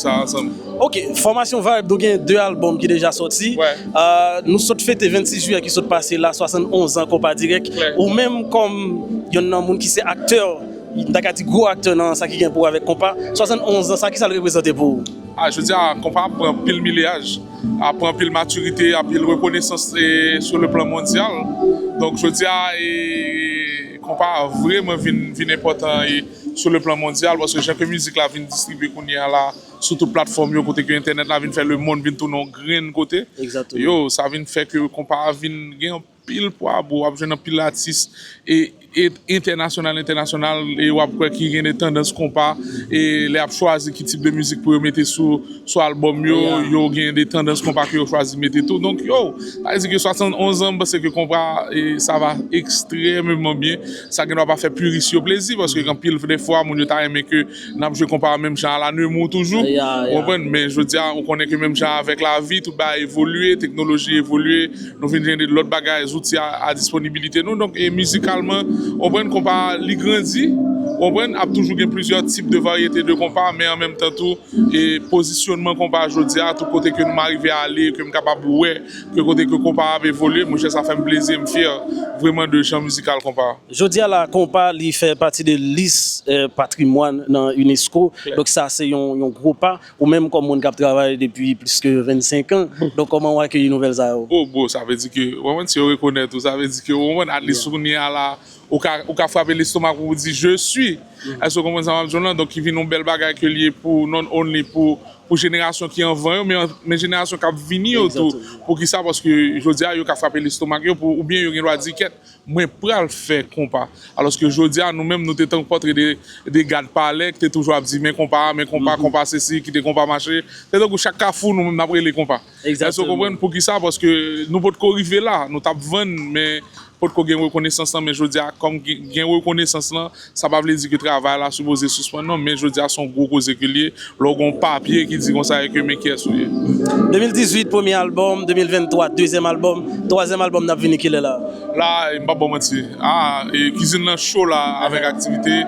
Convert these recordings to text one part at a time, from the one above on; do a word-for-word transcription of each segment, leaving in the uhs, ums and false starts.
sa ansanm. Ok, fòmasyon Vibe, nou gen de albòm ki deja sòti. Wè. Euh, nou sot fete vennsis jiyè ki sot pase la, swasannonz an Konpa Dirèk. Klè. Ou menm kòm yonn nan moun ki se aktè, m ta ka di gwo aktè nan sa ki gen pou wè avèk konpa, swasannonz an, sa ki sa l reprezante pou ou? Ah, jodi a, konpa ap pran pil milyaj, ap pran pil matirite, anpil rekonesans e, sou le plan mondyal. Donk, jodi a, e, konpa vreman vin, vin enpòtan e, sou le plan mondyal, paske jan ke mizik la vin distribye kounye a la, sou tout platfòm yo, kote ke entènèt la vin fè lemonn vin tounen yon grenn kote. Egzakteman. Yo, sa vin fè ke konpa a vin gen anpil pwa, bro, w ap jwenn anpil atis e, e entènasyonal, entènasyonal, e w ap kwè ki gen de tandans konpa, e lè y ap chwazi ki tip de mizik pou yo mete sou, sou albòm yo, Yeah. yo gen de tandans konpa ke yo chwazi mete tou. Donk, yo, sa vle di ke swasannonz an, m panse ke konpa, e, sa va ekstrèmeman byen. Sa gen dwa pa fè piris yo plezi, paske anpil de fwa, moun yo ta renmen ke n ap jwe konpa menm jan a la Nemours toujou. Ya, ya. Ou konprann? Men jodi a, ou konnen ke menm jan avèk lavi, tout bagay evolye, teknoloji evolye, nou vin jwenn de lòt bagay, zouti a, a disponibilite nou. Donk, e mizikalman, ou konprann, konpa li grandi, ou konprann, ap toujou gen plizyè tip de varyete de konpa, men an menm tan tou, e pozisyonman konpa jodi a, tout kote ke nou arive ale, ke m kapab wè, ke kote ke konpa ap evolye, monchè, sa fè m plezi, m fyè vreman de jan mizikal konpa. Jodi a la, konpa li fè pati de lis eh, patrimwàn nan unesco. Donk sa se yon, yon gwo pa. Ou menm kòm moun k ap travay depi plis ke vennsenk an. Donk kòman w akeyi nouvèl sa yo? Oh, bro, sa vle di ke, ou konprann, si yo rekonèt ou, sa vle di ke, ou konprann, at least kounye a la, ou ka, ou ka frape lestomak ou di, "Je suis." Èske ou konprann sa m ap di w lan? Donk, ki vin yon bèl bagay ke l ye pou, not only pou, pou jenerasyon ki anvan yo, men, men jenerasyon k ap vini yo tou. Egzakteman. Poukisa? Paske jodi a, yo ka frape lestomak yo pou, oubyen yo gen dwa di, "Kèt, mwen pral fè konpa." Alòske jodi a, nou menm, nou te tankou pòtre de, de gad palè ki te toujou ap di, "Men konpa, men konpa, konpa sesi, kite konpa mache." Se tankou chak kafou, nou menm, n ap rele konpa. Èske ou Egzakteman. Konprann? Poukisa? Paske nou potko rive la, nou t ap vann, men potko gen rekonesans lan, men jodi a, kòm gen gen rekonesans lan, sa pa vle di ke travay la sipoze sispann, non, men jodi a, se yon gwo koze ke l ye, lè w gen yon papye ki di konsa e ke men kiyès ou ye. De mil dizuit, premye albòm, de mil venntwa, dezyèm albòm, twazyèm albòm n ap vini kilè la? La, e m p ap ba w manti. Ah, e kizin nan cho la avèk aktivite.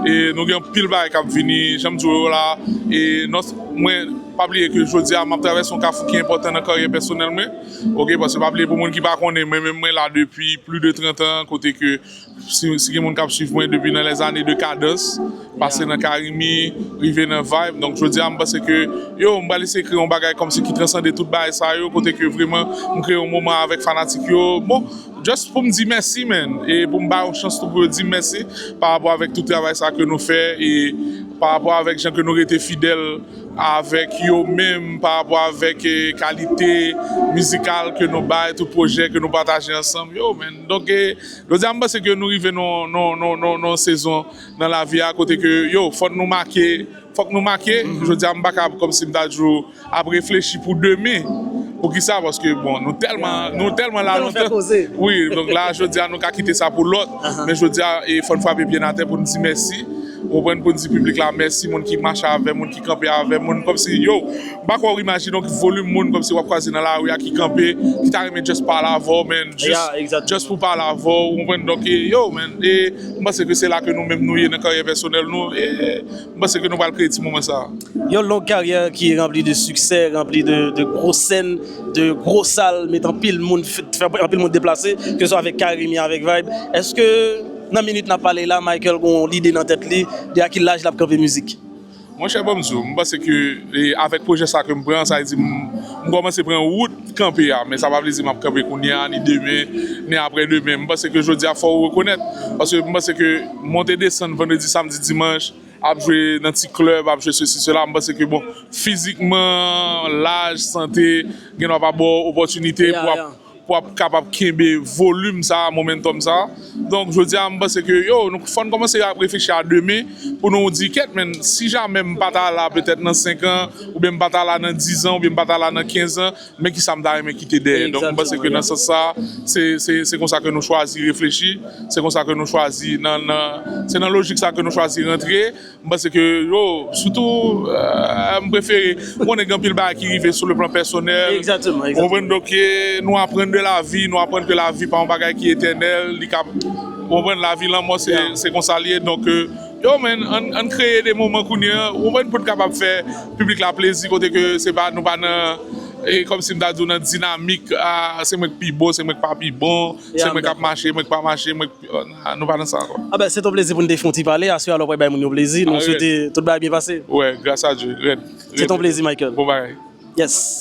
E nou gen anpil bagay k ap vini, jan m di w yo la. E non, mwen, pa bliye ke jodi a, m ap travèse yon kafou ki enpòtan nan karyè pèsonèl mwen. Ok, paske pa bliye pou moun ki pa konnen, mwen menm mwen la depi plis de trant an, kote ke si, si gen moun k ap swiv mwen depi nan lèzane de Kadans, pase nan Karimi, rive nan Vibe. Donk, jodi a, m panse ke, yo, m pral eseye kreye yon bagay kòmsi ki transande tout bagay sa yo, kote ke vreman, m kreye yon moman avèk fanatik yo. Bon, just pou m di mèsi, man. E pou m ba yo chans tou pou yo di m mèsi pa rapò avèk tout travay sa ke nou fè e pa rapò avèk jan ke nou rete fidèl avèk yo menm, pa rapò avèk, eh, kalite mizikal ke nou bay, tout pwojè ke nou pataje ansanm. Yo, man. Donk, eh, jodi a, m panse ke nou rive nan, nan, nan, nan, nan sezon nan lavi a, kote ke, yo, fòk nou make, fòk nou make. Jodi a, m pa ka, kòmsi m ta di w, ap reflechi pou demen. Poukisa? Paske, bon, nou tèlman, nou tèlman la, Nou nou fè tè- koze. Wi, donk la, jodi a, nou ka kite sa pou lòt. Men jodi a, e fò n frape pye n atè pou n di mèsi. Ou konprann, pou n di piblik la mèsi, moun ki mache avè m, moun ki kanpe avè m, moun kòmsi, yo, m pa kwè w imajine w ki volim moun kòmsi w ap kwaze nan lari a ki kanpe, ki ta renmen just pale avè w, man, just, Yeah, exactement. Just pou pale avè w, ou konprann? Donk, e, yo, man, e, m panse ke se la ke nou menm nou ye nan karyè pèsonèl nou, e m panse ke nou pral kreye ti moman sa a. Yon long karyè ki ranpli de siksè, ranpli de, de gwo sèn, de gwo sal, met anpil moun, fè anpil moun deplase, ke swa avèk Karimi, avèk Vibe. Èske nan minit n ap pale la, Michael gon lide nan tèt li de a ki laj l ap kanpe mizik? Monchè, ban m di w, m panse ke, e, avèk pwojè sa ke m pran, sa vle di m, m kòmanse pran wout kanpe a, men sa pa vle di m ap kanpe kounye a, ni demen, ni aprè demen. M panse ke jodi a fò w rekonèt, paske m panse ke monte desann vandredi, samdi, dimanch, ap jwe nan ti klèb, ap jwe sesi, sela, m panse ke, bon, fizikman, laj, sante, gen dwa pa ba w opòtinite pou w ap pou w ap kapab kenbe volim sa a, momentum sa a. Donk, jodi a, m panse ke, yo, nou fò n kòmanse ap reflechi a demen pou nou di, kèt, men, si jamè m pa ta la petèt nan senk an, oubyen m pa ta la nan diz an, oubyen m pa ta la nan kenz an, men kisa m ta renmen kite dèyè. Donk, m panse ke nan sans sa a, se, se, se konsa ke nou chwazi reflechi, se konsa ke nou chwazi nan, nan, se nan lojik sa a ke nou chwazi rantre. M panse ke, yo, sitou, euh, m prefere, ou konnen gen anpil bagay ki rive sou le plan pèsonèl. Exactement, Ou konprann? Donk, eh, nou aprann de lavi, nou aprann ke lavi pa yon bagay ki etènèl, li ka, ou konprann, lavi, lanmò, se, se konsa li ye. Donk, eh, Yo, men, ann, ann kreye de moman kounye a, ou konprann, pou n kapab fè piblik la plezi, kote ke se pa, nou pa nan, e, kòmsi m ta di w, nan dinamik, a, se mwen k pi bon, se mwen k pa pi bon, se mwen k ap mache, mwen k pa mache, mwen k pi, a, nou pa nan sa ankò. Ah ben, se ton plezi pou n te fè yon ti pale. Aswè a, lè w pral bay moun yo plezi, nou swete tout bagay byen pase. Wè, gras a Dye, rèd. Se ton plezi, Michael. Bon bagay. Yes.